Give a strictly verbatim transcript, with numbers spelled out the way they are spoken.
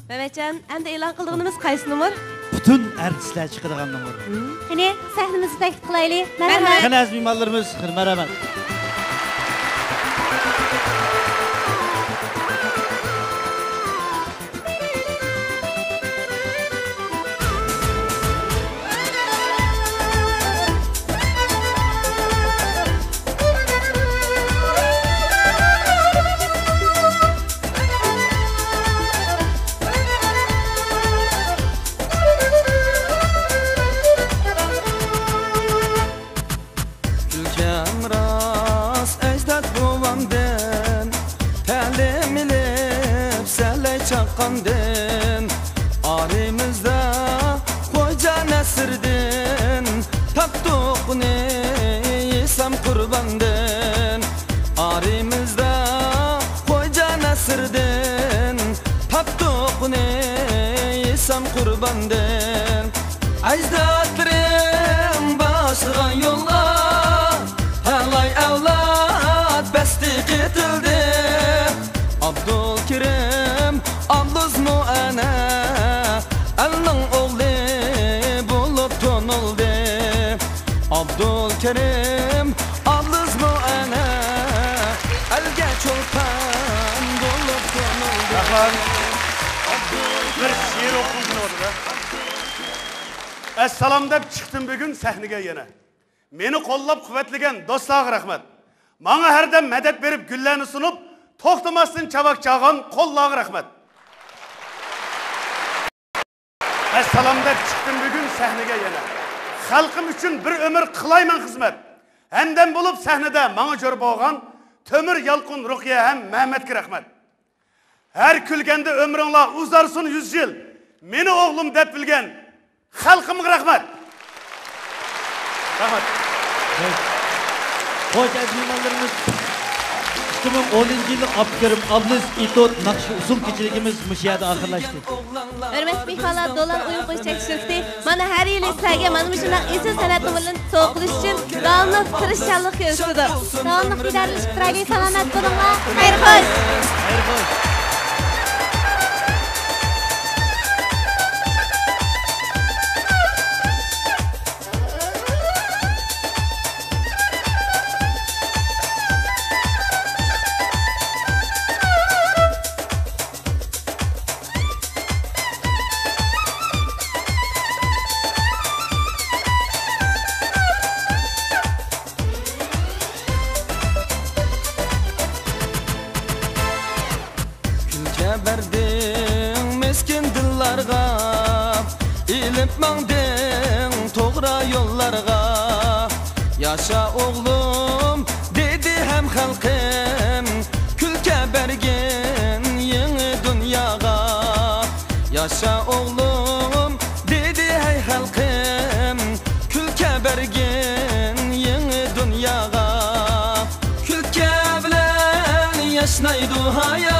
مەمەتجان، ئەمدى ئېلان قىلىدىغىنىمىز قايسى نومۇر؟ پۈتۈن ئەرتىسلەر چىقىدىغان نومۇر. قېنى، سەھنىمىزگە تەكلىپ قىلايلى. مەرھەمەت. قېنى، ئەزىز مېھمانلىرىمىز، قېنى، مەرھەمەت. كۈلكەم راست ئەجداد بوۋامدىن، تەلىم ئېلىپ سەلەي چاققاندىن، ئارىمىزدا خوجا نەسىردىن، تاپتۇق ئۇنى ھېسام قۇرباندىن. ئارىمىزدا خوجا نەسىردىن، تاپتۇق ئۇنى ھېسام قۇرباندىن. ئەجدادلىرىم باشلىغان يولغا تالاي ئەۋلاد بەستى، قېتىلدى. ئابدۇلكېرىم ئابلىزمۇ ئەنە ئەلنىڭ ئوغلى بولۇپ تونۇلدى. ئابدۇلكېرىم ئابلىزمۇ ئەنە ئەلگە چولپان بولۇپ تونۇلدى. رەھمەت. بىر شېئىر ئوقۇغۇم كېلىۋاتىدۇ. ئەسسالام دەپ چىقتىم بۈگۈن سەھنىگە يەنە. مېنى قوللاپ قۇۋۋەتلىگەن دوستلارغا رەھمەت. ماڭا ھەردەم مەدەت بېرىپ گۈللەرنى سۇنۇپ، توختىماستىن چاۋاك چالغان قوللارغا رەھمەت. ئەسسالام دەپ چىقتىم بۈگۈن سەھنىگە يەنە. خەلقىم ئۈچۈن بىر ئۆمۈر قىلايمەن خىزمەت. ھەمدەم بولۇپ سەھنىدە ماڭا جور بولغان تۆمۈر يالقۇن، رۇقىيە ھەم مەمەتكە رەھمەت. ھەر كۈلگەندە ئۆمرۈڭلار ئۇزارسۇن يۈز يىل، مېنى ئوغلۇم دەپ بىلگەن خەلقىمگە رەھمەت. رەھمەت. خوش، ئەزىز مېھمانلىرىمىز، ئىككى مىڭ ئونىنچى يىللىق ئابدۇكېرىم ئابلىز ئېتيۇد ناخشا ئۇسسۇل كېچىلىكىمىز مۇشۇ يەردە ئاخىرلاشتى. ھۆرمەتلىك مېھمانلار، دولان ئويۇن قويۇش تەكشۈرۈكتى مانا ھەر يىلى سىلەرگە مانا مۇشۇنداق ئېسىل سەنئەت نومۇرلىرىنى سوۋغا قىلىش ئۈچۈن داۋاملىق تىرىشچانلىق كۆرسىتىدۇ. داۋاملىق دىدارلىشىپ تۇرايلى، سالامەت بولۇڭلار. خەير خوش. خەير خوش. كۈلكە بەردىڭ مىسكىن دىللارغا، ئېلىپ ماڭدىڭ توغرا يوللارغا. ياشا ئوغلۇم، دېدى ھەم خەلقىم، كۈلكە بەرگىن يېڭى دۇنياغا. ياشا ئوغلۇم، دېدى ھەي خەلقىم، كۈلكە بەرگىن يېڭى دۇنياغا. كۈلكە بىلەن ياشنايدۇ ھايات.